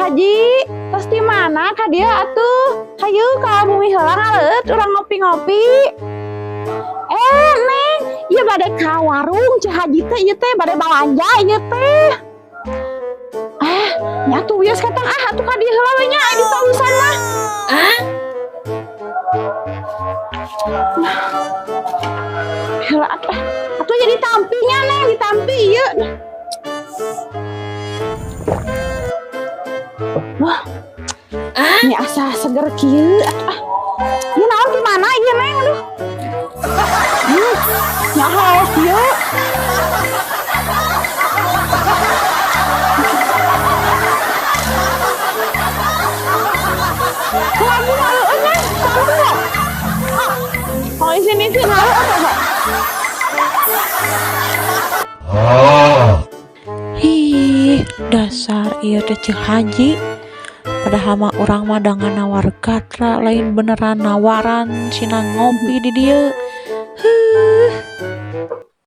Haji, tos di mana ka dieu atuh? Hayu ka bumi heula ngaleueut urang ngopi-ngopi. Eh, Neng, ieu bade ka warung Ceu Haji teh ieu teh bade balanja ieu teh. Ah, nya atuh wios katang ah atuh ka dieu heula we nya aya ditausan mah. Heula atuh ah. Atuh jadi tampi nya Neng, ditampi ieu. Wah. Ini asa seger kieu atuh ah. Ieu naon di mana ieu Neng aduh. Nya haos kieu. Lagi ngaleueun Neng, sakumaha? Oh, isin-isin ngaleueun apa? Hih, dasar ieu teh Ceu Haji. Padahal mah urang mah da nganawar gatra lain beneran nawaran sina ngopi di dieu. Heuh.